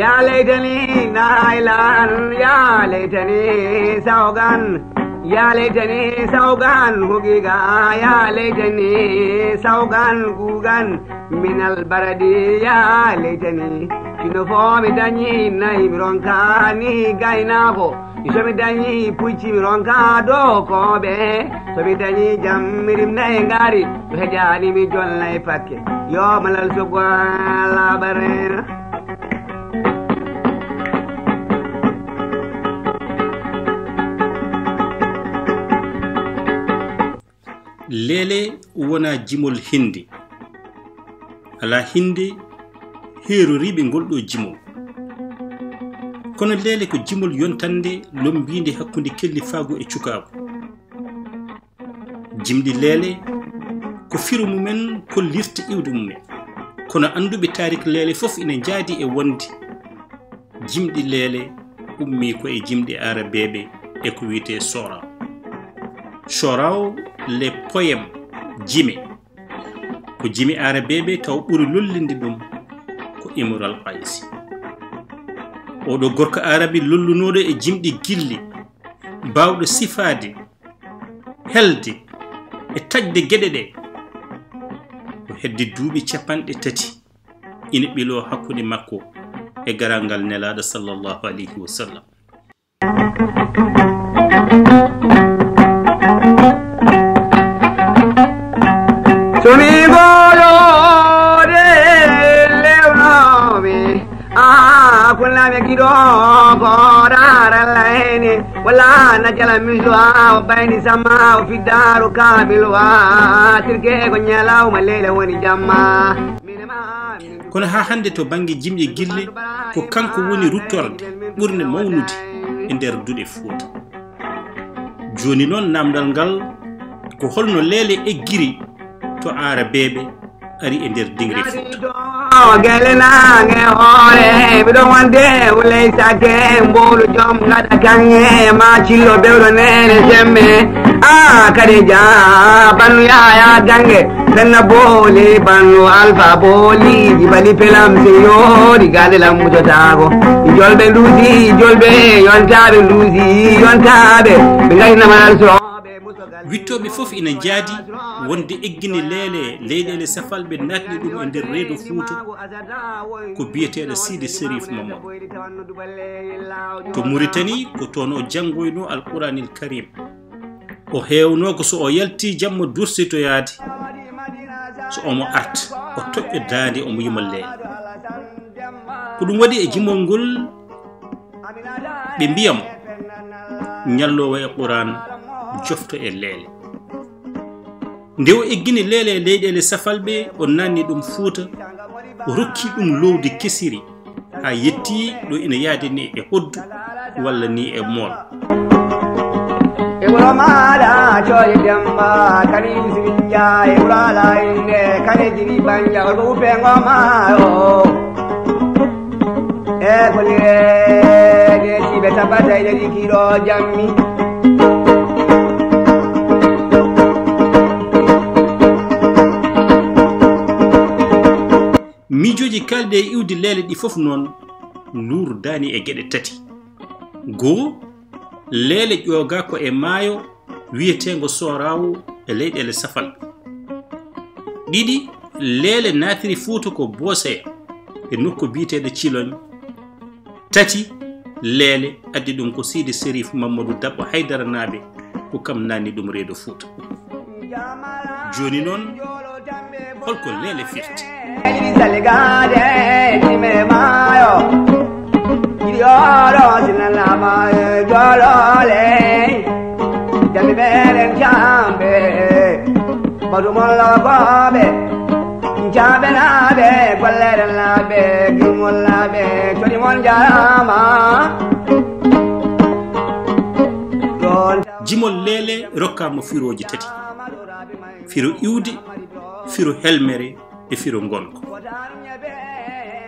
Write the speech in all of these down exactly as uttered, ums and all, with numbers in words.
يا ليتني نايلا، يا ليتني سوقا، يا ليتني سوقا حقيقا، يا ليتني سوقا قوقا من البرد، يا ليتني. Sino fo mi dañi nayi mi ronka ni gaynako, so mi dañi pucci mi ronka dokoɓe, so mi dañi jam mi rimna e ngari, so heƴani mi jolna e pakke, yo malal sogwa labarena. Leele wona jimol hinde. Alaa hinde heeroriiɓe ngol ɗo jimol. Kono leele ko jimol yontannde lombiinde hakkunde kellifaagu e cukaagu. Jimɗi leele ko firo mumen kollirta iwdi mumen. Kono annduɓe taarik leele fof ina njaadi e wonde jimɗi leele ummii ko e jimɗi aarabeeɓe e ko wiyetee sora. Sora o, les poèmes, jime. Ko jimi aarabeeɓe taw ɓuri lollinde ɗum ko Imrul Qaysi. Oɗo gorko aarabi lollunooɗo e jimɗi gilli, baawɗo sifaade, helde e taƴde geɗe ɗe. Ko hedde duuɓi capanɗe tati ina ɓiloo hakkunde makko e garal ngal Nelaaɗo sallallahu alayhi wa sallam. Somi goloɗe lewnomi, a kunnami giɗo ko rarallayni, wala najala miso a o bayni sama o fiddaru kamil wa tirke ko ñalawma leyle woni jamma. Kono haa hannde to bannge jimɗi gille, ko kanko woni ruttorde ɓurnde mawnude e nder duɗe Fuuta. Jooni noon, naamndal ngal ko holno leele eggiri to aarabeeɓe ari e nder dingre Fuuta. Gele naange hoore, miɗo wonde wuley sakke, mboolu joom ngaɗa kaŋŋe, ma cillo bewɗo neene semme. A kadi ja, bannu Yaya Gange. Penna booli bannu alfa booli, jibali pelam se yoori, gaade lam mutotaako. Jolɓe nduusi, jolɓe yontaaɓe nduusi, yontaaɓe, ɓe ngari namaral so. Wittooɓe fof ina njaadi wonde eggini leele leyɗeele safalɓe naatni ɗum e nder reedo Fuuta ko biyeteeɗo Sidi Serif Mamadou. To Muritani ko toon o janngoyno Alquranil Karim. O heewno ko so o yalti jamma dursitoyaade, so omo arta, o toƴƴo daande, omo yima leele. Ko ɗum waɗi e jimol ngol ɓe mbiya mo, ñalloowo e Quraan, jofto e leele. Nde o eggini leele e leyɗeele safalɓe, o naatni ɗum Fuuta, o rokki ɗum loowdi kesiri. Haa yetti ɗo ina yaadi ni e hoddu walla ni e mool. E wuro maaɗa cooli Demba, kadi Yusufu Njaay, e wuro ala innde, kadi Jibi Banja, o ko upengo maaro. E ko lire, de tiɓe tabata e ɗi kiɗo jammi. Miijooji kaalɗi e iwdi leele ɗi fof noon luurdaani e geɗe tati. Goo, leele ƴooga ko e maayo wiyeteengo Sooraawo e leyɗeele Safal. Ɗiɗi, leele naatiri Fuuta ko Booseya e nokku biyeteeɗo Ciloñ. Tati, leele addi ɗum ko Sidi Serif Mamadou Dabbo Haydara naaɓe, ko kam naatni ɗum reedo Fuuta. Jooni noon, holko leele firti? Saligade time maayo, jiɗi oɗo sinanama e jolole, jami meɗen cambe, madu mon lokoɓe. Jaaɓe naaɓe, gollere laaɓe, gimol laaɓe, coni mon jaaraama. Ɗon jimol leele rokkaama firooji tati. Firo iwde, firo helmere e firo ngonko.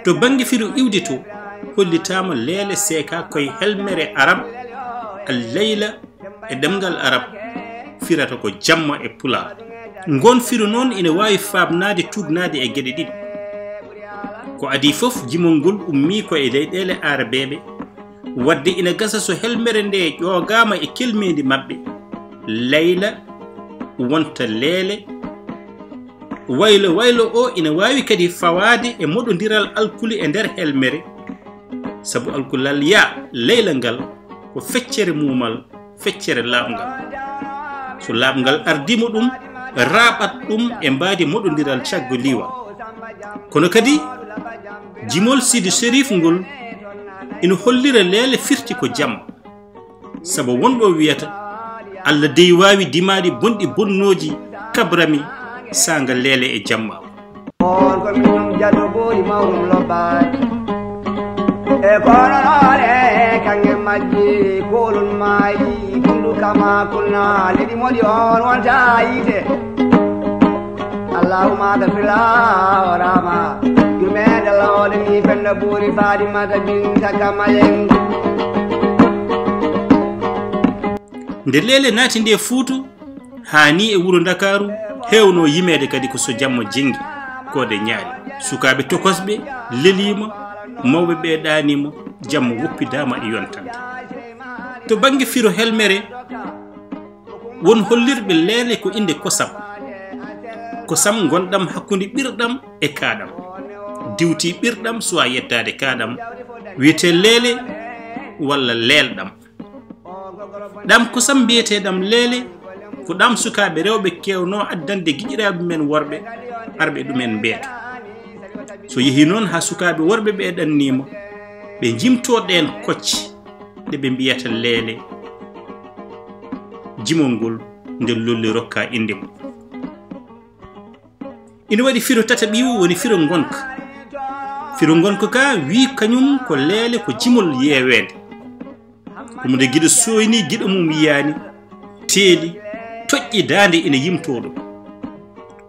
To bannge firo iwde to, hollitaama leele seeka koye helmere Arab, al-layla, e ɗemngal Arab, firata ko jamma e Pulaar. Ngoon firo noon ina waawi faamnaade tuugnaade e geɗe ɗiɗi. Ko Ko adii fof, jimol ngol ummii ko e leyɗeele aarabeeɓe, waɗde ina gasa so helmere ndee ƴoogaama e kelmeendi maɓɓe, Leyla wonta Leele. Waylo waylo o ina waawi kadi fawaade e moɗondiral alkule e nder helmere, sabu alkulal ya Leyla ngal ko feccere muumal, feccere laaɓngal. So laaɓngal ardiima ɗum, raaɓat ɗum e mbaadi moɗondiral caggo liwa. Kono kadi, jimol Sidi Serif ngol ina hollira Leele firti ko jam. Sabu won ɗo wiyata, Allah dey waawi dimaali bonɗi bonnooji kabrami saanga Leele e jamma. On ko min ɗum jaddo boori mawɗum lobbaade. E kono noone, kaŋŋe majji, koolun maayi, tundu kama kunna, leydi moɗi on wonta yiite. Allahumma gafirla warama, yurmeende lawole ni fenna boori Fatimata binta Kamayen. Nde Leele naati nde Fuuta, haa ni e wuro Ndakaaru, heewno yimeede kadi ko so jamma jenngi, koode ñaali. Sukaaɓe tokosɓe leliima, mawɓe ɓe ɗaaniima, jamma woppidaama e yontande. To bannge firo helmere, won hollirɓe Leele ko innde kosam. Kosam ngonɗam hakkunde ɓirɗam e kaaɗam. Diwti ɓirɗam suwaa yettaade kaaɗam, wiyetee Leele walla leelɗam. Ɗam kosam mbiyeteeɗam Leele, ko ɗam sukaaɓe rewɓe keewnoo addande giƴiraaɓe men worɓe, arɓe ɗumen mbeeto. So yehii noon haa sukaaɓe worɓe ɓe ɗanniima, ɓe njimtoo ɗeen kocce ɗe ɓe mbiyata Leele, jimol ngol nde lolli rokka innde mum. Ina waɗi firo tataɓiiwo, woni firo ngonka. Firo ngonka ka wi kañum ko Leele ko jimol yeeweende. Ko mo nde giɗo sooyni, giɗo mum yiyaani, teeli, toƴƴi daande ina yimtoo ɗum.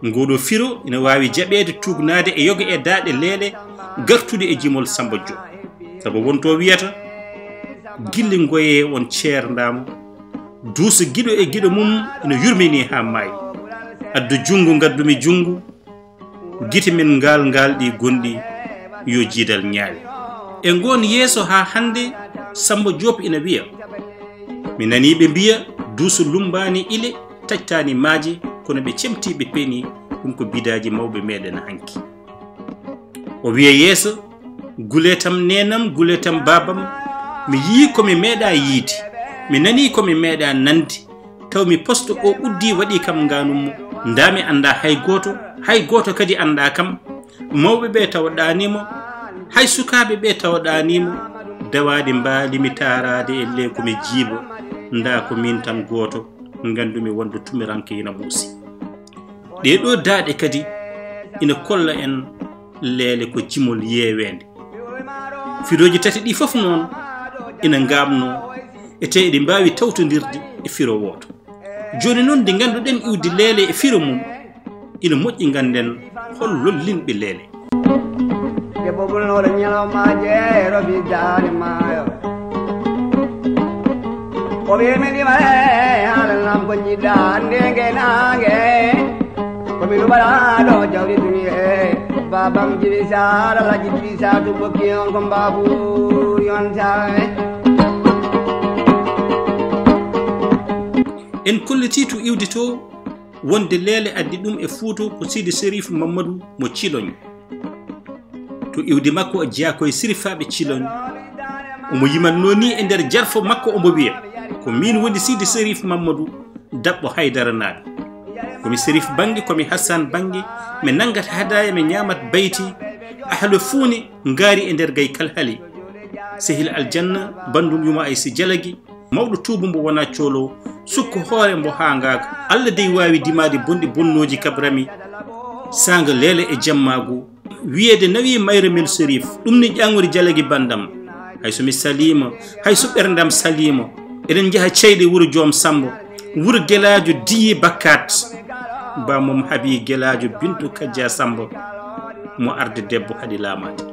Ngoo ɗoo firo ina waawi jaɓeede tuugnaade e yoga e daaɗe Leele gartuɗe e jimol Samba Joob. Sabu won to wiyata, gilli ngoye on ceerndaama, duusa giɗo e giɗo mum ina yurmini haa maayi. Addu junngo, ngaddu mi junngo, gite men ngal ngal ɗi gonɗi, yo jiidal ñaali. E ngoon yeeso haa hannde, Samba Joob ina wiya, mi nanii ɓe mbiya, duusa lummbaani ile, taƴtaani maaje, kono ɓe cemti, ɓe peni, ɗum ko bidaaji mawɓe meɗen hanki. O wiya yeeso, gule tam neenam, gule tam baabam, mi yii ko mi meeɗa yiide, mi nanii ko mi meeɗa nande, taw mi posto o uddi waɗi kam nganum mo. Nda mi annda hay gooto, hay gooto kadi annda kam. Mawɓe ɓe taw ɗaanimo, hay sukaaɓe ɓe taw ɗaanimo, dawaaɗi mbaali mi taaraade e le ko mi jiibo, nda ko min tan gooto, ngandumi wonde tumiranke ina muusi. Ɗee ɗoo daaɗe kadi ina kolla en Leele ko jimol yeeweende. Firooji tati ɗi fof noon ina ngaamnoo e te eɗi mbaawi tawtondirde e firo wooto. Jooni noon nde ngannduɗen iwdi Leele e firo mum, ina moƴƴi ngannden hol lollinɓe Leele. Debbo bulnoɗo ñalawma jeero fiddaani maayo. O ɓe meɗi mare haalanam ko jiɗɗa hannde nge naange. Ko mi luɓaraɗo jawdi duniye. Babam jibi sara laji jibi sa tu bokki on ko mbabu yontawe. En kolliti to iwdi to wonde Leele addi ɗum e Fuuta ko Sidi Serif Mamadou mo Ciloñ. To iwdi makko o jeyaa ko e sirifaaɓe Ciloñ. Omo yimatnoo ni e nder jarfo makko, omo wiya, ko miin woni Sidi Serif Mamadou Daɓɓo Haydara naaɓe. Ko mi Serif bannge, ko mi Hassan bannge, mi nanngata hadaaya, mi ñaamat bayti, ahlu fuuni ngaari e nder gay kalhali. Sehil aljanna, banndum yuma ay si jalagi, mawɗo tuubu mbo wonaa coolowo, sukko hoore mbo haa ngaaka. Allah dey waawi dimaade bonɗi bonnooji kabrami, saanga Leele e jammaagu. Wiyeede nawi mayre men Serif, ɗum ni ƴaŋori jalagi banndam. Hay so mi saliima, hay so ɓerndam saliima, eɗen njaha ceyɗe wuro Joom Sammbo, wuro Gelaajo Diyi Bakkaat. Ba mum Habi Gelaajo Bintu Kajja Sammbo, mo arde debbo haɗi laamaade.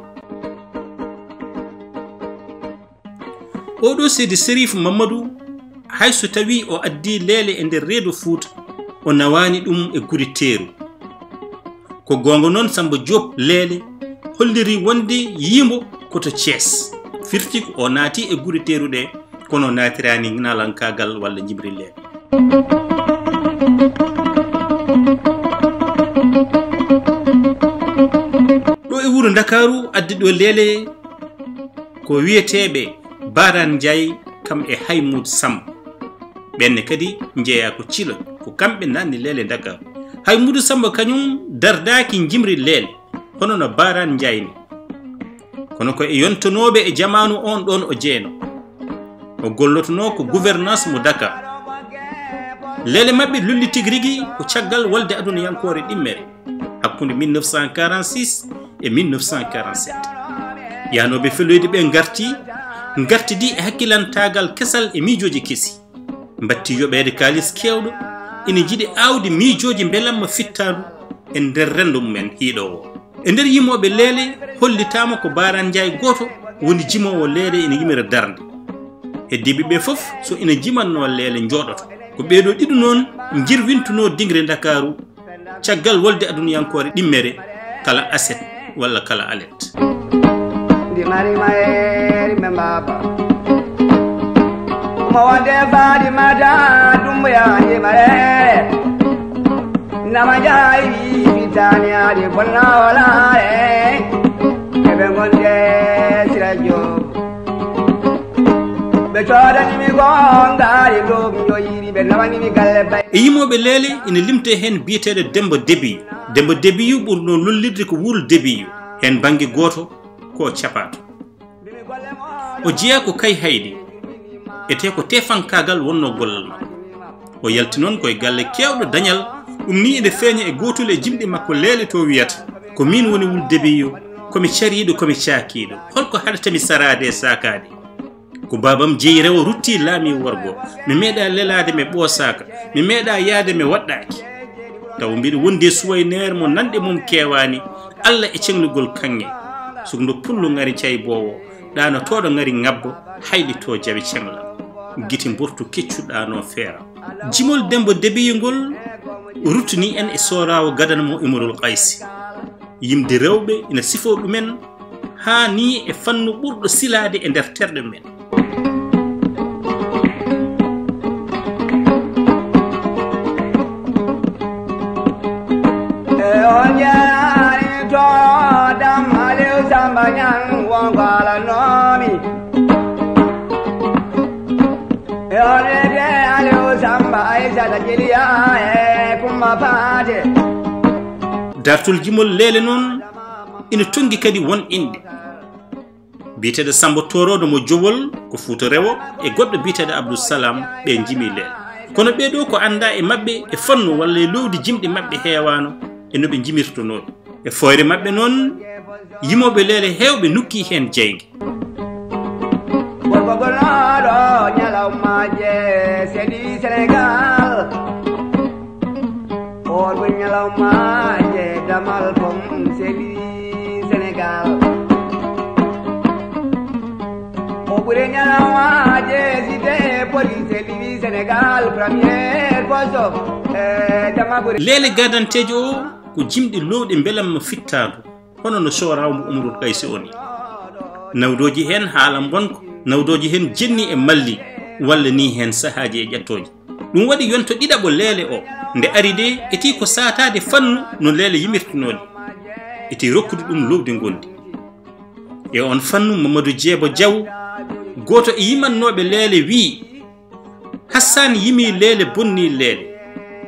Oɗo Seydi Serif Mamadou, hay so tawi o addi Leele e nder reedo Fuuta, o nawaani ɗum e guri teeru. Ko goonga noon, Samba Diop Leele holliri wonde yii mo ko to Thiès. Firti ko o naati e gure teeruɗe, kono o naatiraani naalankaagal walla jimri leele. Ɗo e wuro Ndakaaru addi ɗo leele ko wiyeteeɓe Baaraan Njaay, kam e Haymuud Samb. Ɓenne kadi njeyaa ko Ciloñ, ko kamɓe nanni leele Ndakaaru. Haymuudu Samb kañum dardaaki jimri leele, hono no Baaraan Njaay ni. Kono ko e yontonooɓe e jamaanu on ɗon o jeyno. O gollotonoo ko gouvernance mo Dakar. Leele maɓɓe lolli tigi rigi ko caggal wolde adunayankoore ɗimmere, hakkunde mille neuf cent quarante-six e mille neuf cent quarante-sept. Yahnooɓe feloyde ɓe ngarti, ngartidi e hakkilantaagal kesal e miijooji kesi. Mbatti yoɓeede kaalis keewɗo, ina njiɗi aawde miijooji mbelamma fittaandu e nder renndo mumen hiiɗoowo. E nder yimooɓe leele, hollitaama ko Baaraan Njaay gooto woni jimoowo leele ina yimira darnde. Heddiiɓe ɓe fof, so ina jimannoo leele, njooɗoto. Ko ɓee ɗoo ɗiɗo noon njirwintunoo dingre Ndakaaru, caggal wolde adunayankoore ɗimmere, kala aset walla kala alet. Ndi mari mayri ɓe mbaaba. Mo wonde Fatimata Dumbuya ndi marere. Nama Njaay wi fitani adi bonna walaare. Ɓe ɓe gonde Sira Joob. Ɓe coodani mi gongaari ɗum joyiri ɓe nawani mi galle bay. E yimooɓe leele ina limtee heen biyeteeɗo Demmba Debiyu. Demmba Debiyu ɓurnoo lollirde ko Wuro Debiyu. Heen bannge gooto ko o capaato. O jeyaa ko Kayhayɗi, etee ko tefankaagal wonnoo gollal makko. O yalti noon ko e galle keewɗo dañal, ɗum nii ene feeña e gootol e jimɗi makko leele to wiyata, ko miin woni Wul Debiyu, ko mi cariiɗo, ko mi caakiiɗo. Holko haɗata mi saraade e saakaade? Ko baabam jeyi rewo rutti laami worgo. Mi meeɗaa lelaade mi ɓoosaaka. Mi meeɗaa yahde mi waɗɗaaki. Tawa mbiɗo wondi e suwayneer mo nanɗe mum keewaani, Alla e ceŋlugol kaŋŋe. Sukndo pullo ŋari cayboowo, ɗaanotooɗo ŋari ŋabbo, haylitoo jawe ceŋla. Gite mbortu keccu ɗaanoo feera. Jimol Demmba Debiyu ngol ruttini en e sooraawo gadana mo Imrul Qaysi. Yimde rewɓe ina sifoo ɗumen haa nii e fannu ɓurɗo silaade e nder terɗe men. E on njaari to Dam Aliou Samba Niang wonko alanoomi. E on wiyete Aliou Samba Aissata Djiliya e Kumba Paate. Dartol jimol leele noon ina tonngi kadi won inɗe. Biyeteeɗo Sammba Tooroodo mo Jowol ko Fuuta Rewo e goɗɗo biyeteeɗo Abdou Salam, ɓe njimi leele. Kono ɓee ɗoo ko anndaa e maɓɓe e fannu walla e loowdi jimɗi maɓɓe heewaano e no ɓe njimirtonoo ɗum. E fooyre maɓɓe noon, yimooɓe leele heewɓe nukkii heen jeynge. Gorko golnooɗo ñalawmaaje seli Senegaal. Oɗo ñalawmaaje damal pom seli Senegaal. O ɓure ñalawmaaje site poli seli Senegaal, première poste, eh, dama ɓure. Leele gaadanteejo o ko jimɗi loowɗi mbelamma fittaandu, hono no sooraawo mo Umrul Qaysi o ni. Nawdooji heen haala mbonko, nawdooji heen jenni e malli, walla ni heen sahaaji e ƴattooji. Ɗum waɗi yonto ɗiɗaɓo leele o, nde ari de, eti ko saataade fannu no leele yimirtunoo ɗi. Eti rokkude ɗum loowdi ngondi. E on fannu, Mamadou Jeebo Jaw, gooto e yimannooɓe leele, wiyi, Hassan yimii leele, bonnii leele.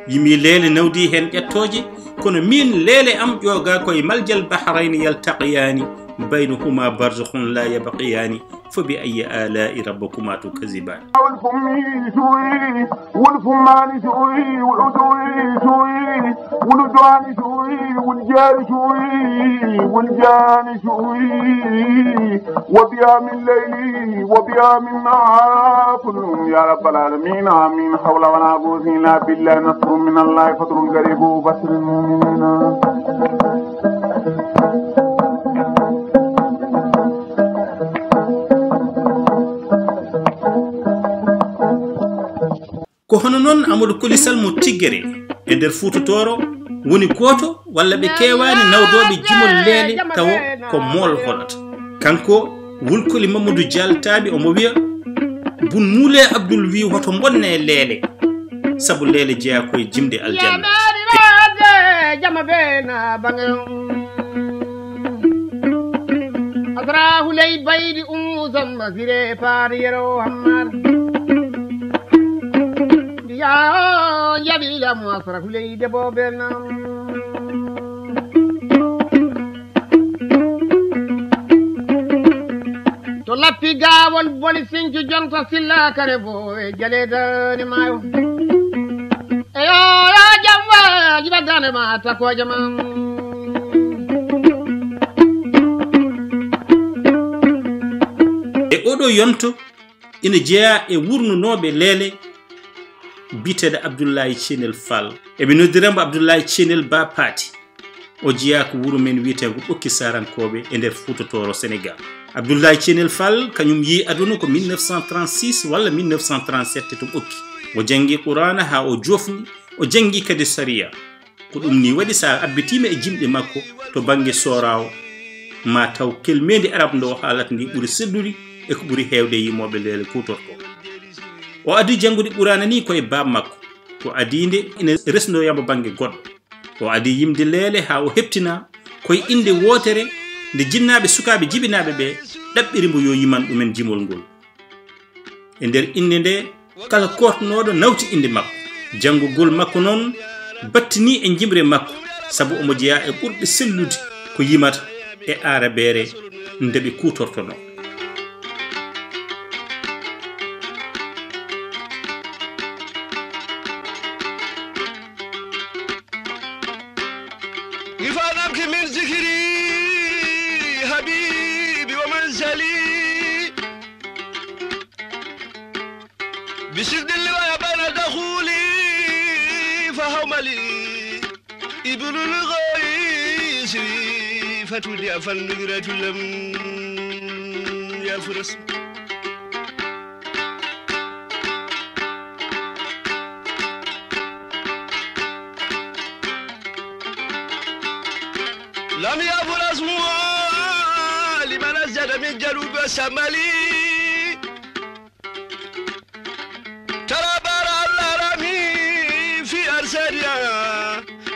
Yimii leele, nawdii heen ƴattooje, kono miin leele am ƴoogaa ko e maljal bahrayni yaltaqiyaani, baynahuma barzakhun la yabqiyaani. Fa bi ayyi alaa'i rabbikuma tukazibaan. Wul fummi suuyi, wul fummaani suuyi, wul uduwi suuyi, wul udwaani suuyi, wul jaari suuyi, wul jaani suuyi, wa biya min layli, wa biya min nahaar, kullum ya rabbal aalamiin, aamiin. Hawla wa laa quwwata illa billah, nasrun min Allahi, fathun qariibun, wa bashiril mu'miniin. Ko hono noon Amadou Koli Sall mo Tiggere e nder Fuuta Tooro woni gooto walla ɓe keewaani nawdooɓe jimol leele tawo ko mool hoɗata. Kanko Wul Koli Mamadou Dial Taaɓi omo wiya, Bun Muule Abdul wii hoto mbonne leele, sabu leele jeyaa ko e jimɗe aljanna. Yamaade jama be na bangayon. Asra huley baydi umu zamba zire par yero hammar. Ya o jaɓi lamu asra huley debo be nam. To lappi gaawol boli sincu jonta silla kare bo e jaleedani maayo. Eyo, ya jamba jiba dane ma takooje ma. E oɗo yonto ina jeyaa e wurnunooɓe leele biyeteeɗo Abdoulaye Cenel Fall. Eɓe noddira mbo Abdoulaye Cenel Ba Paati. O jeyaa ko wuro men wiyeteengo Ɓokki Sarankooɓe e nder Fuuta Tooro, Senegaal. Abdoulaye Cenel Fall, kañum yii aduna ko mille neuf cent trente-six walla mille neuf cent trente-sept to Ɓokki. O janngi Quraana haa o joofni, o janngi kadi sariya. Ko ɗum nii waɗi, so a abbitiima e jimɗi makko to bannge sooraawo, ma taw kelmeendi arab ndo o haalata ndi ɓuri sellude e ko ɓuri heewde e yimooɓe leele kuutortoo. O adii janngude Quraana nii ko e baaba makko. O adii nde ina resndoyamo bannge goɗɗo. O adii yimde leele haa o heɓtina ko e innde wootere nde jinnaaɓe sukaaɓe jibinaaɓe ɓe ɗaɓɓiri mbo yo yiman ɗumen jimol ngol. E nder innde nde, kala kortnooɗo nawti innde makko. Janngugol makko noon battinii e jimre makko, sabu omo jeyaa e ɓurɓe sellude ko yimata e aarabeere nde ɓe kuutortonoo. Ifanamki min zikiri habibi wa manzali. Bisidilli wa yabana dakhuli fa hawmali. Ibnul ghaisi fatudi afan nugratulam ya furas. Lam yafur asmuha liman asjada min janubi wa shamali. Tara bara Allah rami fi arsadiya.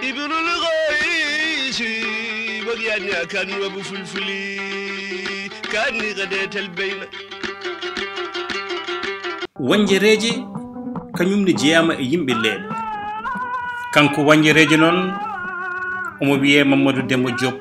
Ibnul ghaisi wagi anya kan wa bu fulfuli kan ni gade talbayna. Wannjereeje kañum ne jeyaama e yimɓe leeɓe. Kanko Wannjereeje noon, omo wiyee Mamadou Demba Diop.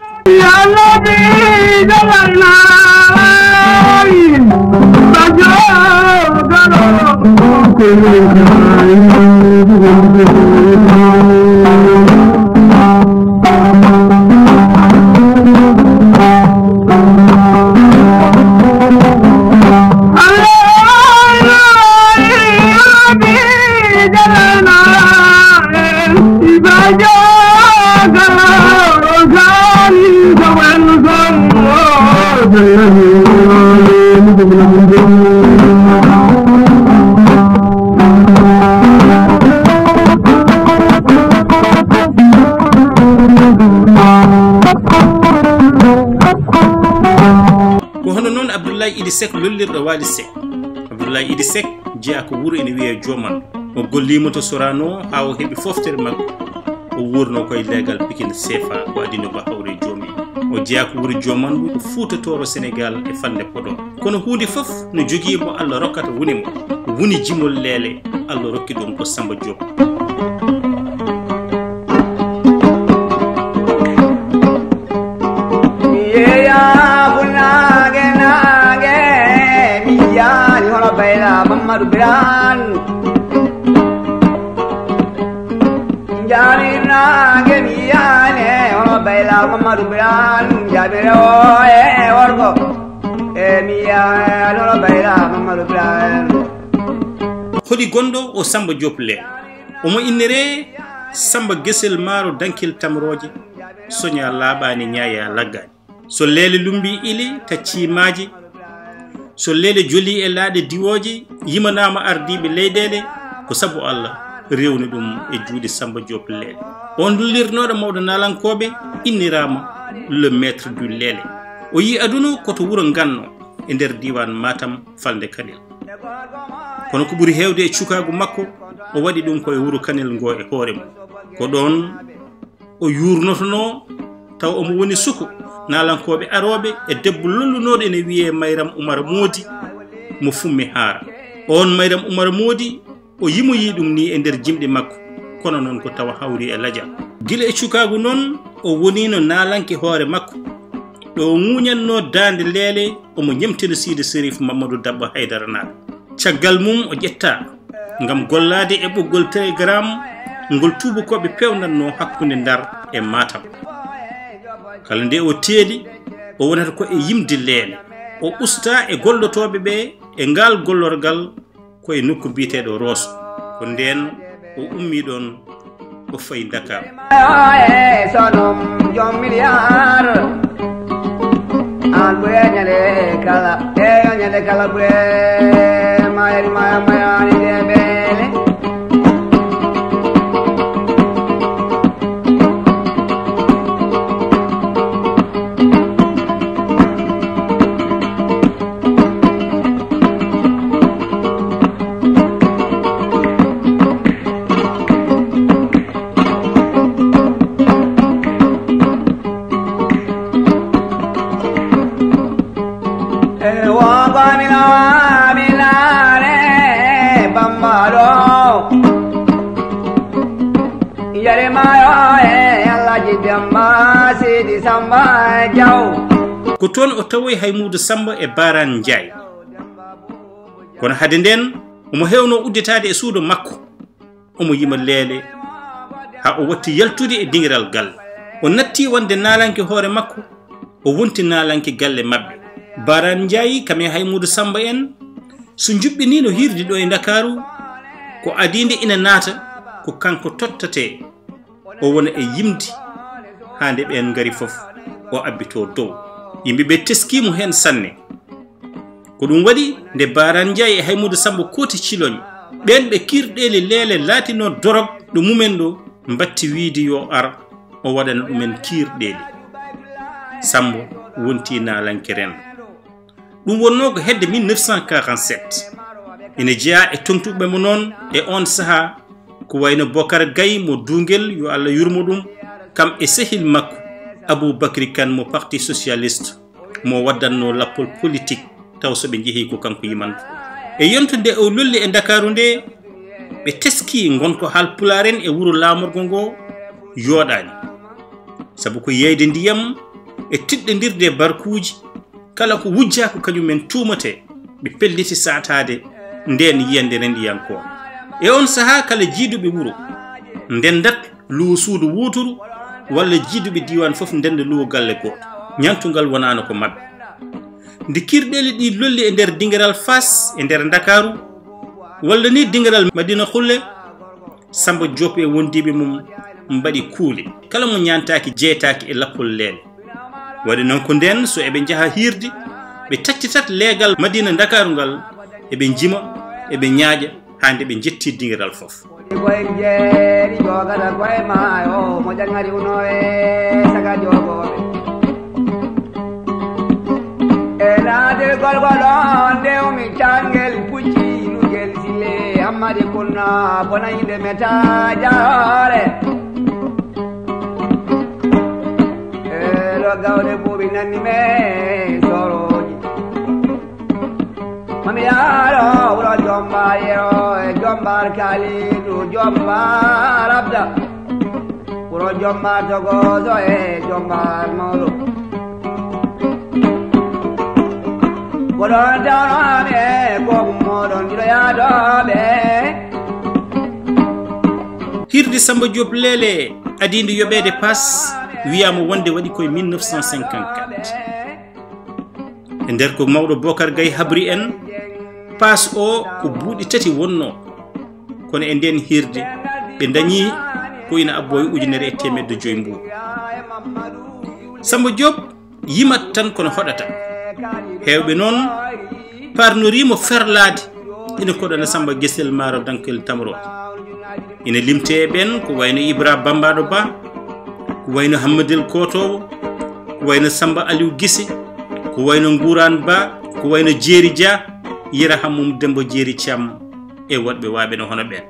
Ko hono noon Abdoulaye Idi Seck lollirɗo Waly Seck. Abdoulaye Idi Seck jeyaa ko wuro ene wiyee Joman. O golliima to Sorano haa o heɓi fooftere makko. O wuurno koye leegal Pikine C F A, ko adii nde ko hawre e joom en. O jeyaa ko wuro Joman, ko Fuuta Tooro Senegaal e falnde Podor. Kono huunde fof no jogii mo Allah rokkata woni mo. Woni jimol leele, Allah rokki ɗum ko Samba Diop. Mi yeeya funnaange naange, mi yiyaani hono Bayla Mamadou Birane. Njaami naange, mi yiyaani hono Bayla Mamadou Birane. Njaami rewo e worgo, e mi yiyaani hono Bayla Mamadou Birane. Hoɗi gonɗo o Samba Diop Leele? Omo inniree Samba Gesel Maaro Dankil Tamrooje, soña laaɓaani, ñaaya laggaani. So leele lummbii ili taccii maaje, so leele jolii e laaɗe diwooje, yimanaama ardiiɓe leyɗeele, ko sabu Allah rewni ɗum e juuɗe Samba Diop Leele. On lullirnooɗo mawɗo naalankooɓe inniraama le maître du Leele. O yii aduna ko to wuro Nganno e nder diiwaan Matam, falnde Kanel. Kono ko ɓuri heewde e cukaagu makko, o waɗi ɗum ko e wuro Kanel ngo e hoore mum. Ko ɗoon o yuurnotonoo, tawa omo woni suko naalankooɓe arooɓe e debbo lollunooɗo ene wiyee Mayram Umar Moodi mo Fummi Haara. Oon Mayram Umar Moodi, o yimoyii ɗum nii e nder jimɗi makko, kono noon ko tawa hawri e lajal. Gila e cukaagu noon, o woniino naalanke hoore makko. Ɗo o ŋuuñannoo daande leele, omo ñemtina Siidi Serif Mammadu Dabba Haydara Naaɓe. Caggal mum, o ƴettaa ngam gollaade e ɓoggol Telegram ngol tuubakooɓe peewnatnoo hakkunde Ndar e Matam. Kala nde o teeli, o wonata ko e yimde leele. O ustaa e gollotooɓe ɓe e ngaal gollorgal ko e nokku biyeteeɗo Rooso. Ko ndeen o ummii ɗoon, o fayi Ndakaaru. Sonom jom miliyaar. An ɓure ñande kala, e yo ñande kala ɓure. Mayri maya mayani de beele. Ko toon o tawoyi Haymuudu Sammba e Baaraan Njaay. Kono hade ndeen, omo heewnoo udditaade e suudu makko. Omo yima leele, haa o watti yaltude e dingiral galle. O natti wonde naalanke hoore makko, o wonti naalanke galle maɓɓe. Baaraan Njaay, kam e Haymuudu Sammba en, so njuɓɓiniino hiirde ɗo e Ndakaaru, ko adii nde ina naata, ko kanko tottatee. O wona e yimde haa nde ɓeen ngari fof, o abbitoo dow. Yimɓe ɓe teskii mo heen sanne. Ko ɗum waɗi nde Baaraan Njaay e Haymuudu Sammba kooti ciloñ, ɓeen ɓe kiirɗeeli leele laatinoo dorog ɗo mumen ɗo, mbatti wiyde yo ar o waɗana ɗumen kiirɗeeli. Sammba wonti naalanke renndo. Ɗum wonnoo ko hedde mille neuf cent quarante-sept. Ina jeyaa e toŋtuɓe mo noon e oon sahaa, ko wayno Bokar Gay mo Duungel, yo Allah yurmo ɗum, kam e sehil makko Abuu Bakri Kan mo Parti Socialiste, mo waddannoo lappol politik, taw so ɓe njehii ko kanko yimanto. E yonto nde o lolli e Ndakaaru nde, ɓe teskii ngonka Haalpulaar en e wuro laamorgo ngo yooɗaani. Sabu ko yeeyde ndiyam e tiɗɗondirde e barkuuji, kala ko wujjaa ko kañum en tuumatee, ɓe pelliti saataade ndeen yiyannde rendiyankooɓe. E oon sahaa, kala jiiduɓe wuro ndenndat luwo suudu wooturu, walla jiiduɓe diiwaan fof ndennda luwo galle gooto. Ñaantungal wonaano ko maɓɓe. Nde kiirɗeeli ɗi lolli e nder dingiral Faas, e nder Ndakaaru, walla ni dingiral Madina Xulle, Sammba Joob e wondiiɓe mum mbaɗi kuule. Kala mo ñaantaaki, jeytaaki e lappol leele. Waɗi noon ko ndeen, so eɓe njaha hiirde, ɓe taccitat leegal Madina Ndakaaru ngal, eɓe njima, eɓe ñaaƴa, haa nde ɓe njetti dingiral fof. Koye jeeri jogata koye maayo, mo jangari uno e saga jogooɓe. E naatirgol ko ɗoon ndewmi cangel pucci lugel sile Ammadi Kunna, bona yimɓe meta jaroore. E ɗo gawde buuɓi nanni men sorooji. Mami yaaro wuro Jomba Yero e Jomba Kalidu Jomba Rabda. Wuro Jomba Togoso e Jomba Mawɗo. Ko ɗoon tawnoomi e goomu mooɗon giɗo yaadooɓe. Hiirde Sammba Joob Leele adiinde yoɓeede paas wiyaama wonde waɗi ko e mille neuf cent cinquante-quatre. E nder ko mawɗo Bokar Gay habri en, paas o ko buuɗi tati wonnoo, kono e ndeen hiirde ɓe ndañi ko ina abboo e ujunere e teemedde joy mbuuɗi. Sammba Joob yimat tan kono hoɗata. Heewɓe noon parnoriimo ferlaade ina koɗana Sammba Gesel Maaro Dankel Tamrooje. Ina limtee e ɓeen ko wayno Ibra Bambaɗo Ba, ko wayno Hammadel Kootoowo, ko wayno Sammba Aliw Gise, Ko wayno Nguuraan Ba, ko wayno Jeeri Dia, Yero Hammum Demmbo Jeeri Caam e woɗɓe waaɓe no hono ɓeen.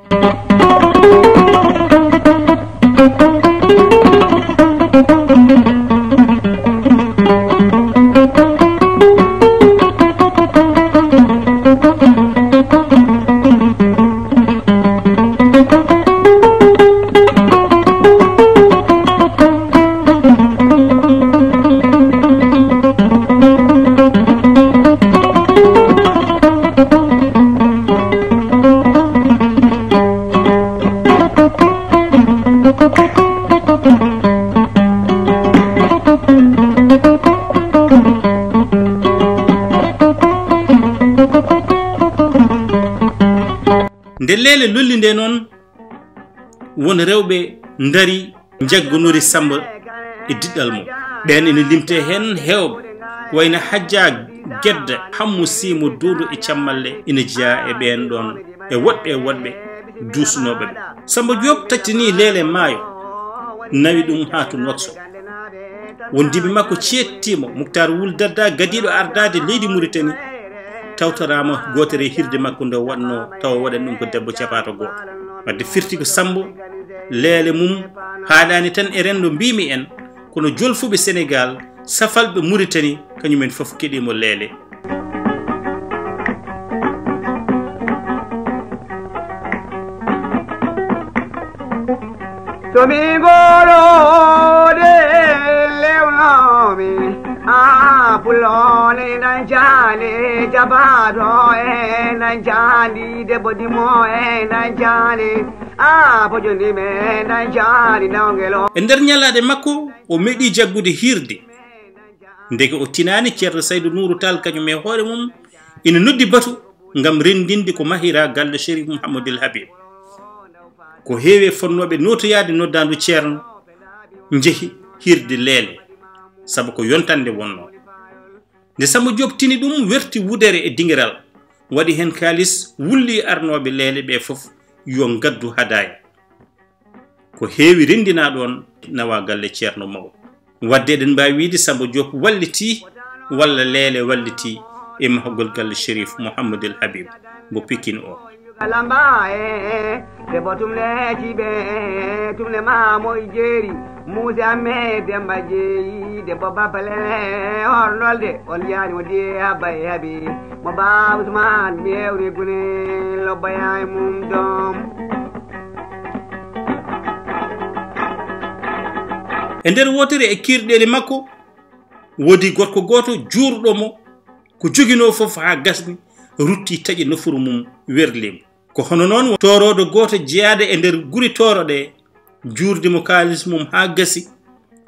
Nde leele lolli nde noon, won rewɓe ndari njaggonori Samba e diɗɗal mum. Ɓeen ene limtee heen heewɓe, wayno Hajja Gedda, Hammu Simo Duudu e Cammalle ina jeyaa e ɓeen ɗoon, e woɗɓe e woɗɓe duusnooɓe ɓe. Samba Joob taccini leele maayo, nawi ɗum haa to Nouakchott. Wondiiɓe makko ceettiima, Muktaar Wul Dadda gadiiɗo ardaade leydi Muritani, tawtoraama gootere e hirde makko nde o waɗnoo, tawa o waɗani ɗum ko debbo capaato gooto. Wadde firti ko Sambo, leele mum haaɗaani tan e renndo mbiimi en, kono jolfuɓe Senegaal, safalɓe Muritani, kañum en fof keɗiima leele. To mi ngorode lewnoomi, a pulone nan jaale, jabaaɗo e nan jaandi, debbo dimo e nan jaale, a bojoni me nan jaali nawngelo. E nder ñalaaɗe makko, o meeɗi jaggude hiirde. Ndeke o tinaani, Ceerno Saydu Nuuru Taal kañum e hoore mum ina noddi batu ngam renndinde ko mahiraa galle Cherif Mouhamadoul Habib. Ko heewi e fotnooɓe nootoyaade noddaandu Ceerno njehi hiirde leele, sabu ko yontannde wonnoo. Nde Samba Joob tini ɗum, werti wudere e dingiral, waɗi heen kaalis, wulli arnooɓe leele ɓe fof yo ngaddu hadaaya. Ko heewi renndinaa ɗoon, nawaa galle Ceerno Mawɗo. Wadde eɗen mbaawi wiyde Samba Joob wallitii walla leele wallitii e mahgol galle Cherif Mouhamadoul Habib mo Pikin o. Kalamba e debbo tumle jibe tumle mamo e jeeri muuse amme demba jeeyi debbo babale hornolde on yaani o diye abba e habi mo ba Usman mi hewri gune lobba yaay mum dom. E nder wootere e kiirɗeeli makko, woodi gorko gooto juurɗo mo, ko joginoo fof haa gasni, rutti taƴi nofuru mum werli mo. Ko hono noon, tooroodo gooto jeyaaɗo e nder guri Tooro ɗe, juurdi mo kaalis mum haa gasi,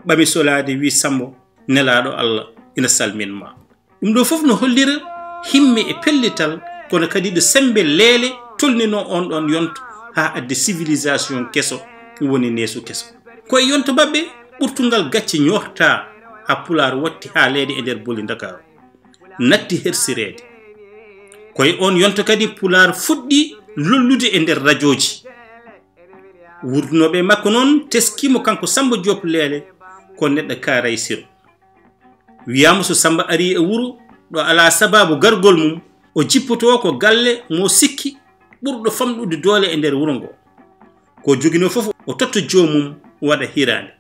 ɓami solaade, wi, Sambo, nelaaɗo Allah ina salmin ma. Ɗum ɗo fof no hollira himme e pellital, kono kadi ɗo semmbe leele tolnino on ɗon yonto haa addi civilisation keso woni neesu keso. Ko e yonto maɓɓe ɓurtungal gacce ñoortaa haa Pulaar watti haa leede e nder boli Ndakaaru. Natti hersireede. Ko e on yonto kadi Pulaar fuɗɗi lollude e nder rajooji. Wurdunooɓe e makko noon teskiimo kanko Samba Joob Leele ko neɗɗo Kaaray Siro. Wiyaama so Samba arii e wuro ɗo alaa sabaabu gargol mum, o jippotoo ko galle mo sikki ɓurɗo famɗude doole e nder wuro ngo. Ko joginoo fof o totta joomum waɗa hiraande.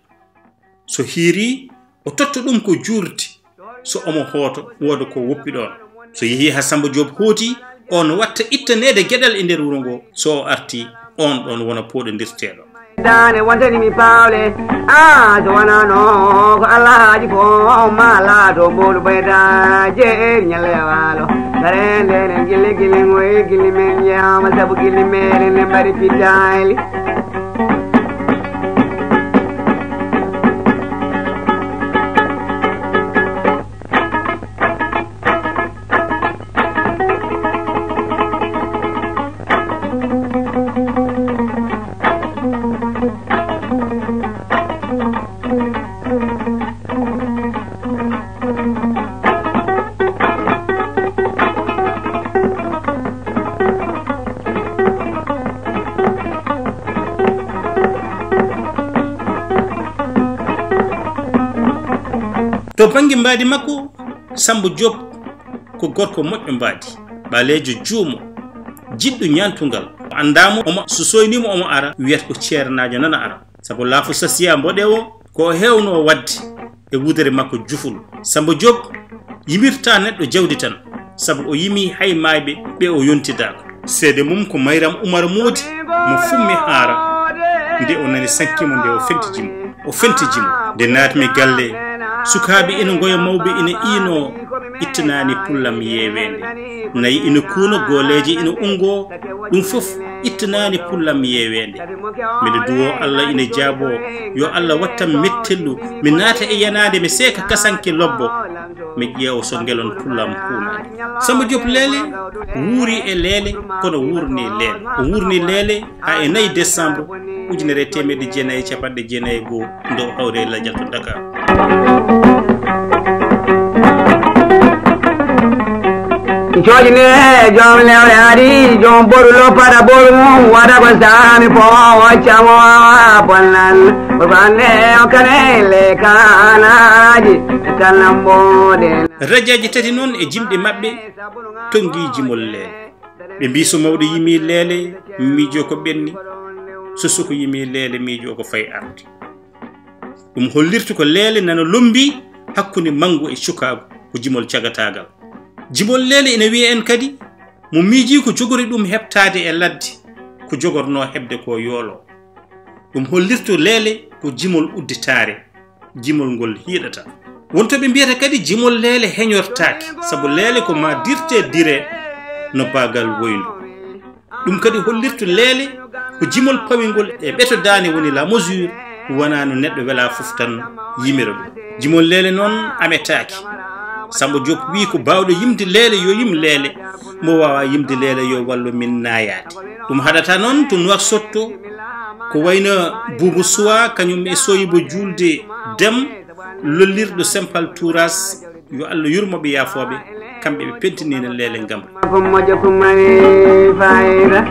So hiirii, o totta ɗum ko juurti, so omo hooto wooda ko woppi ɗoon. So yehii haa Samba Joob hooti, on watta ittaneede geɗal e nder wuro ngo, so o artii, on ɗoon wona pooɗondirteeɗo. Daane wontani mi paawle, aa, so wonano ko Alhaaji fof ma laato mboolu bayda jeeri ñalle waalo. Garende ne gille gille ngoy gille men jeyaama sabu gille meɗen ne mbaɗi pittaali. To bannge mbaadi makko, Sammba Joob ko gorko moƴƴo mbaadi, ɓaleejo juumo, jiɗɗo ñaantungal. O anndaa mo, omo, so soynii mo omo ara, wiyata ko ceernaajo nana ara. Sabu laafo sasiya mboɗeewo ko o heewnoo waɗde e wudere makko jufol. Sammba Joob yimirtaa neɗɗo jawdi tan, sabu o yimii hay maayɓe ɓe o yontidaaka. Seede mum ko Mayram Umar Moodi mo Fummi Haara. Nde o nani sankimo, nde o fentiji mo. O fentiji mo. Nde naatmi galle, sukaaɓe ina ngoya, mawɓe ina iinoo, ittanaani pullam yeeweende. Nayi ina kuuna, gooleeje ina unngoo, ɗum fof ittanaani pullam yeeweende. Miɗo duwoo Allah ina jaaboo, yo Allah wattam mettellu, mi naata e yanaande, mi seeka kasanke lobbo, mi ƴeewa so ngelon pullam kuunaani. Sammba Joob Leele wuuri e Leele, kono wuurnii Leele. O wuurnii Leele haa e nayi décembre ujunere e teemedde jeenayi e capanɗe jeenayi e goo, nde o hawri e lajal to Dakar. Coojine joom lewre ari, joom boru loppada boru mum, wada ko saami fo, wacca mo awa bonnan. Ko bande o kane le kanaji, tan lamboden. Rajaaji tati noon e jimɗi maɓɓe tonngi jimol Leele. Ɓe mbii so mawɗo yimii Leele, miijoo ko ɓenni, so suka yimii Leele, miijoo ko fay arde. Ɗum hollirta ko Leele nana lommbii hakkunde manngu e cukaagu, ko jimol cagataagal. Jimol Leele ina wiya en kadi, mo miijii ko jogori ɗum heɓtaade e ladde, ko jogornoo heɓde ko yoolo. Ɗum hollirta Leele ko jimol udditaare, jimol ngol hiiɗata. Won to ɓe mbiyata kadi jimol Leele heñortaaki, sabu Leele ko maa dirte dire no baagal woyndu. Ɗum kadi hollirta Leele ko jimol pawingol e ɓeto daande, woni la mesure, wonaa no neɗɗo welaa fof tan yimira ɗum. Jimol Leele noon ametaaki. Sammba Joob wii ko baawɗo yimde Leele yo yim Leele, mo waawaa yimde Leele yo wallu min naayaade. Ɗum haɗata noon to Nuwaksotto, ko wayno Buubu Suwa, kañum e Soyibo Juulde Dem, lollirɗo Sempal Tuuras, yo Allah yurmo ɓe, yaafoo ɓe, kamɓe ɓe pentiniino Leele Ngamri. Ko moƴƴo, ko mari fayida.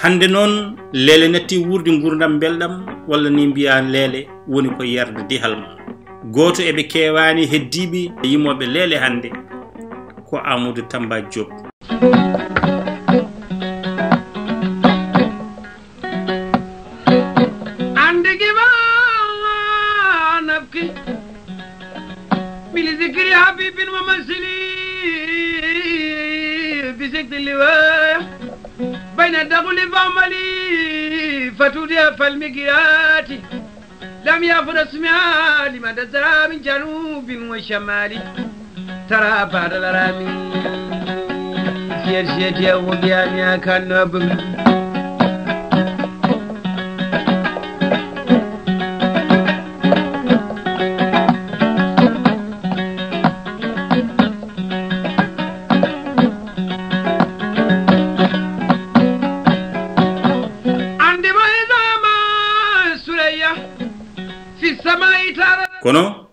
Hannde noon, Leele natti wuurde nguurndam mbelɗam, walla ni mbiyaa Leele woni ko yarde dihal mum. Gooto e ɓe keewaani heddiiɓe yimooɓe Leele hannde ko Amadou Tamba Diop. Ande gima nafki. Bili zikri habibin wa masili. Bi zikri liwa. Bayna daguli famali. Fatudi afal migirati. Lam yafur asmiha liman tazara min janubin wa shamali. Tara badal rami. Siyar siyar ya wudiya mi akan nabin. Ande ma izama suraya. Fi samai tara. Kono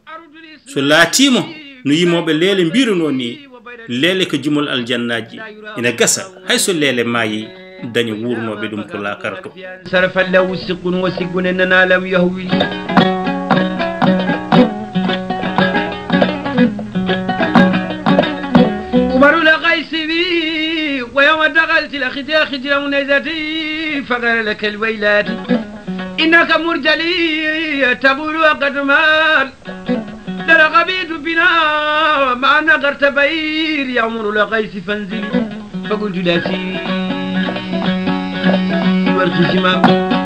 so laatiima no yimooɓe Leele mbirunoo ni, Leele ko jimol aljannaaji. Ina gasa, hay so Leele maayi, daña wuurnooɓe ɗum ko laakara to. Sarafallahu sikkun wa sikkun en nana lam yahwili. Umarul Qaisi wi, wa yawma daxalti la xidira xidira unazati, faqara laka alwaylati. Innaka murjali, taqulu wa qad mal. Dara qabitu bina, ma nagarta bayir, ya Umarul Qaisi fanzili. Fakultu la si, warki sima.